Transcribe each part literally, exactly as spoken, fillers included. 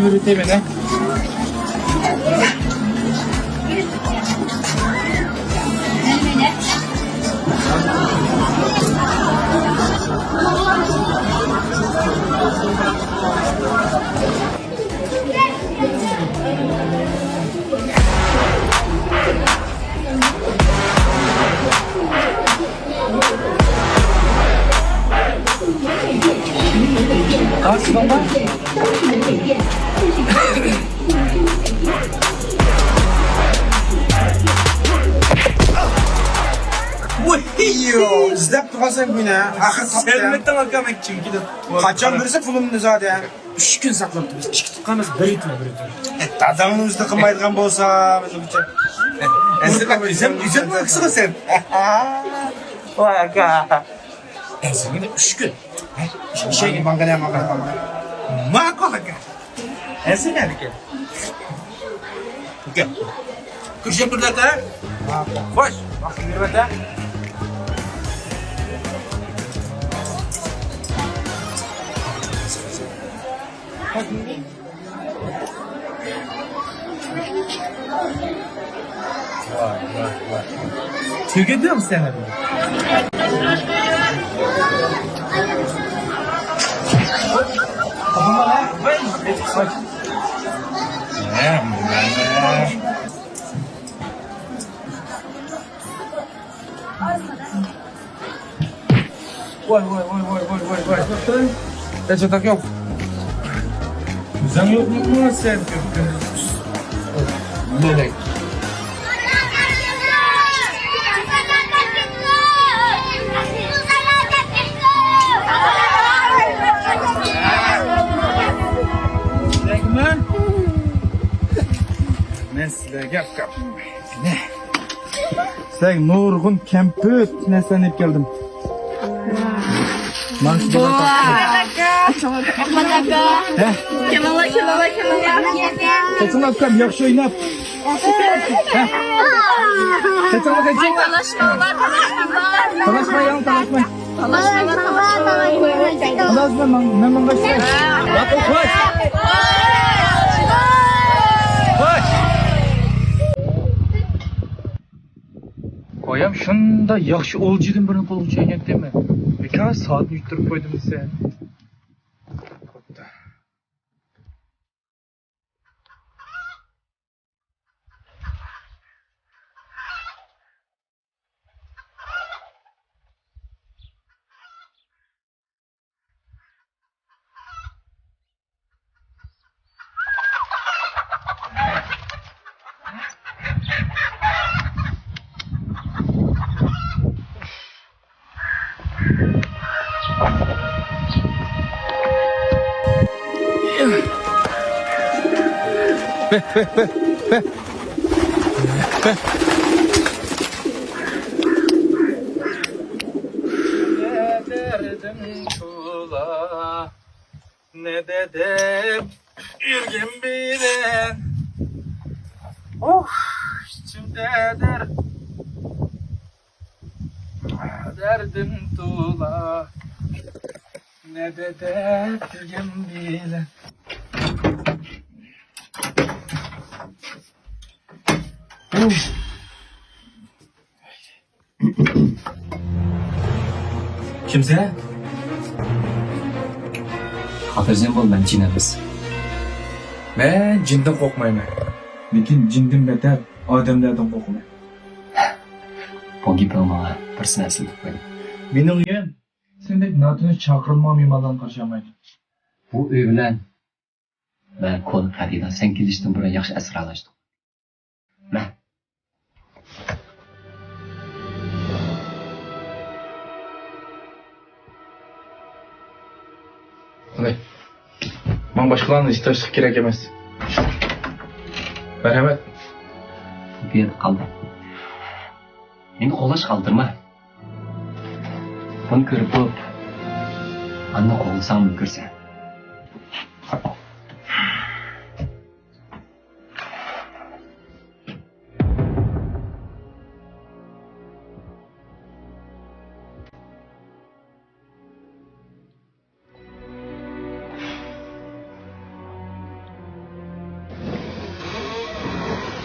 يۈرۈتەي مەن. ئىزدەپ تۇرغانسەن بۇنى، ھە؟ ئاخىر تاپتى. سەنمىتىڭ ئاكا، مەن كىمگىدە. قاچان بېرىسە پۇلۇمنى زادى؟ ئۈچ كۈن ساقلاپتۇ، بىز ئىككى تۇغقانمىز، بىر يېتىم، بىر يېتىم. ئە، داداڭنىڭ ئۆزى قىلمايدىغان بولسا، مېنىڭچە. ئەسلى ئۆزۈم، ئۆزۈم قىلسىغۇ سەن. ۋاي ئاكا. ئەسلىگىنە ئۈچ كۈن. ھە، ئىشەنگىن. ماڭغىنە، ماڭغىنە، ماڭغىنە. ماقۇل ئاكا. ئەسلى نەدىكەن؟ ئۇكا. كۈرشەپ تۇردى ئاكا. خوش. ۋاقىت بېرىۋەتە. تۈگىدىڭ سەن. ۋاي، ۋاي، ۋاي. ھېچ ئاتاق يوق. ئۆزۈڭ يوقمۇ سەن؟ مەلەك. مەن سىلەرگە ئۇكام. سىلەرگە نۇرغۇن كەمپۈت نەرسىلەرنى ئېلىپ كەلدىم. مانا شۇ. ئەھمەت ئاكا. ھە؟ كېلىڭلار، كېلىڭلار، كېلىڭلار. كەلسىڭلار ئۇكام، ياخشى ئويناپ. ھە؟ كەلسىڭلار، كەلسىڭلار. تالاشماڭلار، تالاشماڭلار. تالاشماڭ، ياڭ تالاشماڭ. تالاشماڭلار، تالاشماڭلار. خالاس، مەن، مەن ماڭغاچ. ۋاقىت خوش. خوش. بايام شۇنداق ياخشى ئولجىدىن بىرنى قولغا چۈشۈرگەنتىم مەن. بىكار سائەتنى يۈتتۈرۈپ قويدۇم دېسە. دەردىم تولا، نەدە دەپ يۈرگەن بىلەن. ئوھ، ئىچىمدە دەرد، دەردىم تولا، نەدە دەپ يۈرگەن بىلەن. كىمسەن؟ خاتىرجەم بول، مەن جىن ئەمەس. مەن جىندىن قورقمايمەن. لېكىن جىندىن بەتەر ئادەملەردىن قورقىمەن. بۇ گېپىڭ ماڭا بىرسىنى ئەسلىتىپ قويدى. مېنىڭ ئۆيۈم سەندەك ناتونۇش چاقىرىلمىغان مېھمانلارنى قارشى ئالمايدۇ. بۇ ئۆي بىلەن مەن كونا قەبىلە سەن كېلىشتىن بۇرۇن ياخشى ئەسرالاشتۇق. مە. قېنى، ماڭا باشقىلارنى ھېسداشلىق كېرەك ئەمەس. مەرھەمەت. بۇ يەردە قالدى. مېنى قوغلاشقا ئالدىرىما. بۇنى كۆرۈپ بوپ، ئاندىن قوغلىساڭمۇ كۆرسەن.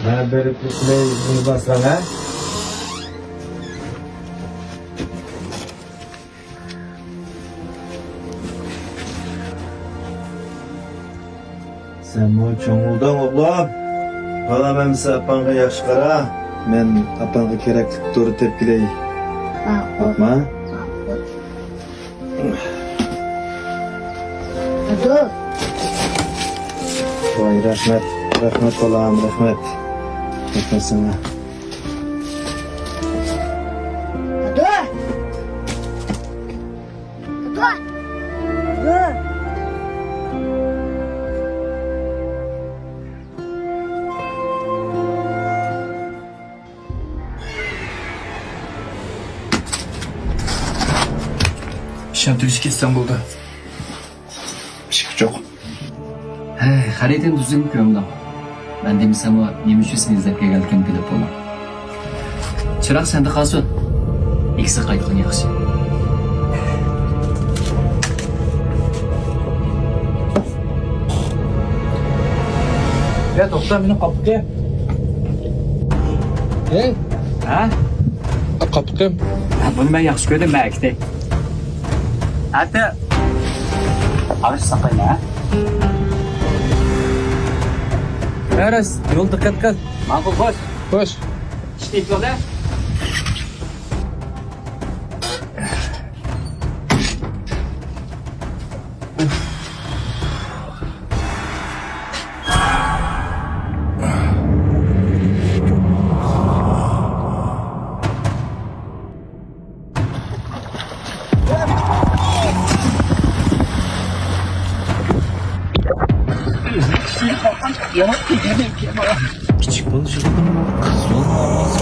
ھە، بېرىپ كېتىلەي، بۇنى باسساڭ، ھە؟ سەنمۇ چوڭ بولدۇڭ، ئوغلۇم. بالام، ئەمىسە ئاپاڭغا ياخشى قارا. مەن ئاپاڭغا كېرەكلىك دورا تېپىپ كېلەي. ماقۇل. باقما. ماقۇل. ۋاي، رەھمەت، رەھمەت بالام، رەھمەت. رەھمەت ساڭا. ئىشنى تۈگىتىپ كەتسەم بولدى. ئىشىك جوق. ھەي، خەرىتىنى تۈزۈم كۆرۈمدۇ. مەن دېمىسەممۇ، نېمە ئۈچۈن سېنى ئىزدەپ كەلگەنلىكىمنى بىلىپ بولدۇم. چىراغ سەندە قالسۇن. ئىككىسى قايتقىنى ياخشى. يا توختا، مېنىڭ قاپىقىم. ھەي؟ ھە؟ قاپىقىم. ھە، بۇنى مەن ياخشى كۆردۈم، مەن ئەكېتەي. ئەتە. ئارىش ساقايما، ھە؟ ئارىش، يول دىققەت قىل. ماقۇل، خوش. خوش. ئىشتە يول، ھە؟ كىچىك بولۇشىدىن قىز بولماس.